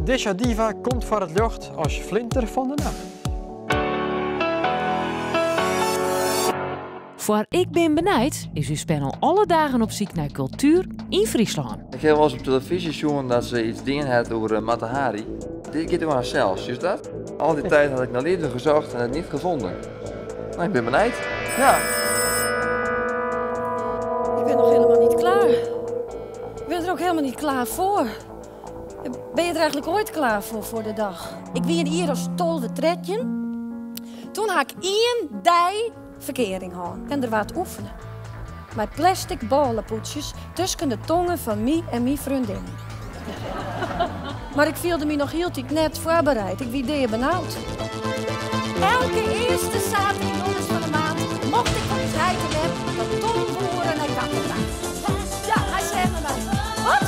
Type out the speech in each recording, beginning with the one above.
Dizze diva komt foar it ljocht as flinter fan de nacht. Foar Ik bin benijd is ús panel alle dagen op syk nei kultuer yn Fryslân. Ik ha wolris op telefyzje sjoen dat se iets dien hat oer Mata Hari. Dit giet oer harsels, juist dat? Al die tijd had ik naar liefde gezocht en het niet gevonden. Nou, ik ben benijd. Ja. Ik ben nog helemaal niet klaar. Ik ben er ook helemaal niet klaar voor. Ben je er eigenlijk ooit klaar voor, voor de dag? Ik wie hier as 12, 13. Toen ha ik ien dei ferkearing hân en der waard oefene. Mei plastic bôlepoetsjes tusken de tongen fan my en myn freondin. Mar ik fielde my noch hieltyd net foarbereid. Ik wie deabenaud. Elke earste saterdeitejûns fan de maand mocht ik fan ús heit en mem tot 12 oere nei kapper ta. Ja, hy sei nei my. Wat?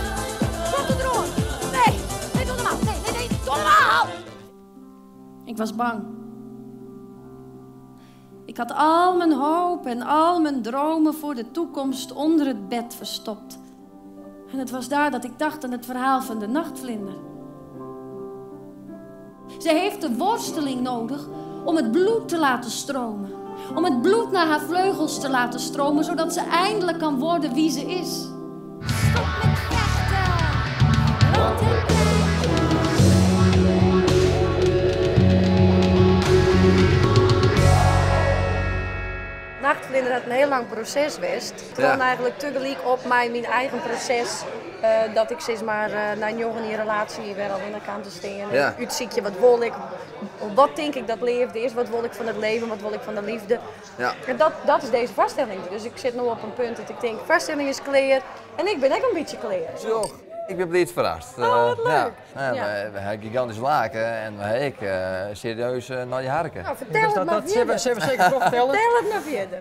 Komt it deroan? Nee, nee, doe normaal. Nee, nee, nee, doe normaal! Ik was bang. Ik had al mijn hoop en al mijn dromen voor de toekomst onder het bed verstopt. En het was daar dat ik dacht aan het verhaal van de nachtvlinder. Ze heeft de worsteling nodig om het bloed te laten stromen. Om het bloed naar haar vleugels te laten stromen, zodat ze eindelijk kan worden wie ze is. Stop met vechten! Rond het plein. Nachtvlinder hat in hiel lang proses west. It rûn eigentlik tagelyk op mei myn eigen proses. Dat ik sis mar nei 9 jier relaasje wer allinne kaam te stean. Útsykje wat wol ik, wat tink ik dat leafde is, wat wol ik fan it leven, wat wol ik fan de liefde. En dat is dizze foarstelling. Dus ik sit no op in punt dat ik tink, foarstelling is klear en ik bin ek in bytsje klear. Tsjoch, ik bin bliid ferrast. Oh, wat leuk. Ja, we ha gigantysk lake en we ha ek serieus nei dy harke. Nou, fertel it mar fierder. Sille we seker trochfertelle. Fertel it mar fierder.